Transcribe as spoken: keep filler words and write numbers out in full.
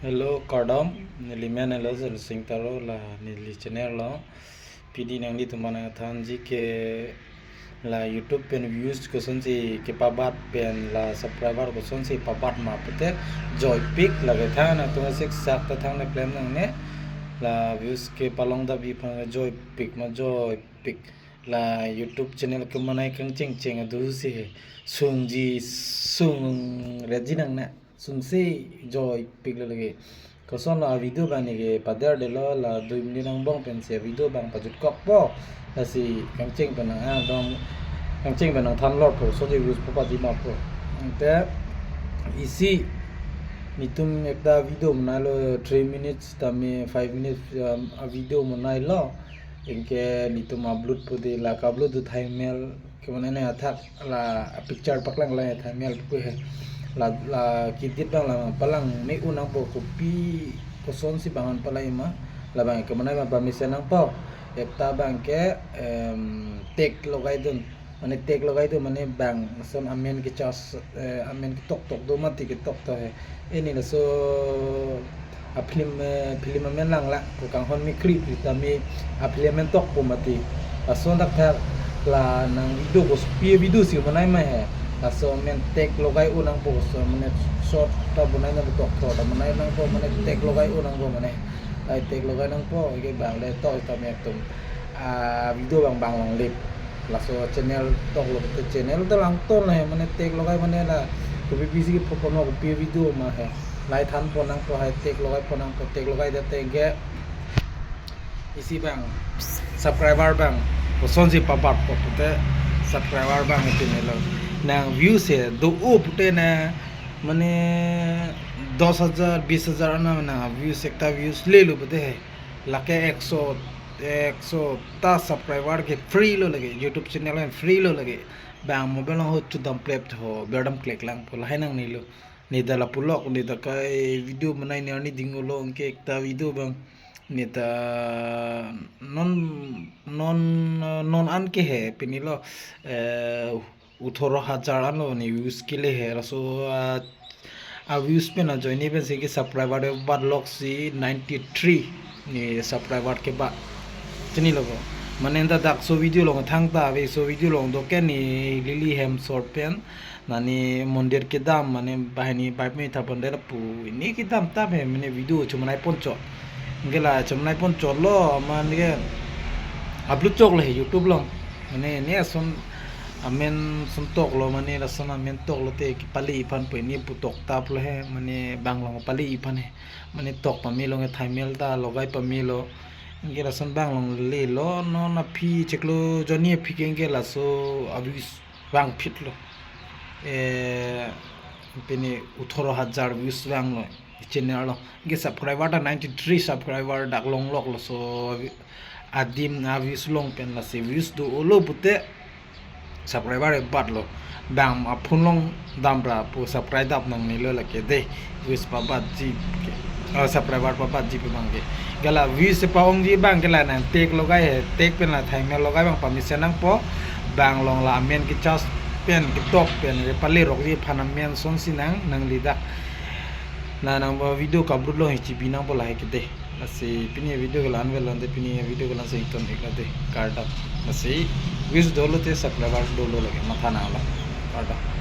Hello, kardom, neli men Hello Sing Taro, la neli channel along. Pini nanglitum aphan nangthanji ke la YouTube pen views kosonsi kepabat pen la subscriber kosonsi pabat ma pute joypik lake than nangtum sik sak ta thangnat klem nangne. La views kepalong dap aphan joypik ma joypik. La YouTube channel kemanai kangchengcheng adu si he. Sungji sungreji nangne. Sungse joypik lo lake. Koson la video abang neke paderdetlo, la dui minute angbong pensi video abang pajutkokpo. Lasi kangcheng pen nang, ah, dong, kangcheng pen nangthan lorpo, so je views pabatji ma pu. Ante isi netum ekta video banailo three minutes tame five minutes, um, a video banailo. Anke netum upload pu de la ka-upload do thaimel kemanai athak la picture paklang la thaimel pu he. La, la kidit abang la palang me-un nangpo, kopi kosonsi abang an palai ma. Labang kemanai ma permission nangpo. Ekta abang ke, em, tag logaidun. Mane tag logaidun mane bang ason amen kechas, eh, amen ketoktok do mati ketoktok he. Ini laso a film, eh, film amen lang la ko kanghon me kri kri tame a film amen tokpo mati. Laso dak thar la nang video kopi video si manai ma he. Laso amen tag logai-un nangpo, so mane short ta banai nang toktok ta banai nangpo, mane tag logai-un nangpo mane. Ai tag logai nangpo ke bang le to tame atum a video abang bang longle. Laso channel toklo te channel ta langton he, mane tag logai mane la kopi pisi ke phopo no kopi video ma he. Lai thanpo nangpo hai tag logaipon nangpo, tag logaidetke isi abang subscriber abang kosonsi pabatpo pute subscriber abang ipinlo. Nang views he do-o pute na mane dos hajar, bis hajar ana nang views ekta views lelo pute he. Lake ekso, ekso ta subscriber ke free lo lake, YouTube channel ke free lo lake. Bang mobile along ho chudam plep tho, berdam klek langpo lahai nangnelo. Ne ta lapu lok, ne ta kai video banai ne arni dinglo, anke ekta video abang. Ne ta non, non, non an ke he, pinilo, eh, othoro hajar anlo ne views kele he, laso, ah, a views pen ajoine pensi ke subscriber bat loksi ninety three ne subscriber kebat. Chinilo ko. Mane ta dak so video along thangta ave, so video along do ke ne Lily Hem short pen. Nani mondir kedam mane banghini bike me thapon de lapu. Ne kedam ta he mane video chumanai ponchot. Anke la chumanai ponchotlo mane ke upload choklo he YouTube along. Mane ne ason amen ason toklo mane lason amen toklo te kepale iphan pu ne pu toktaplo he mane bang along pale iphan he mane tok pamelo nge thaimel ta logai pamelo anke lason bang along lelo non aphi chiklo jonni aphi ke anke laso a views vangphitlo. Eh, pini othoro hajar views vanglo channel along. Anke subscriber ta ninety three subscriber dak longloklo so adim a views long pen lasi views do-olo pute subscriber ebatlo. Bang a phone along damra pu subscribe dap nangnelo lake de. Views pabatji ke. Oh, subscriber pabatji pu abang ke. Gala views pa-ongji abang ke la nang tag logai he, tag pen la thaimel logai abang permission nangpo. Bang along la amen kechas pen ketok pen ke pale rokji aphan amen sonsi nang nangli dak. La nang video ka-upload along hichibi nangpo lahai ke de. Lasi pini video ke la-an avelo ante pini video ke la-an si ton ik la de. Kardom. Lasi views dolo te subscriber dolo lake matha nanglo. Kardom.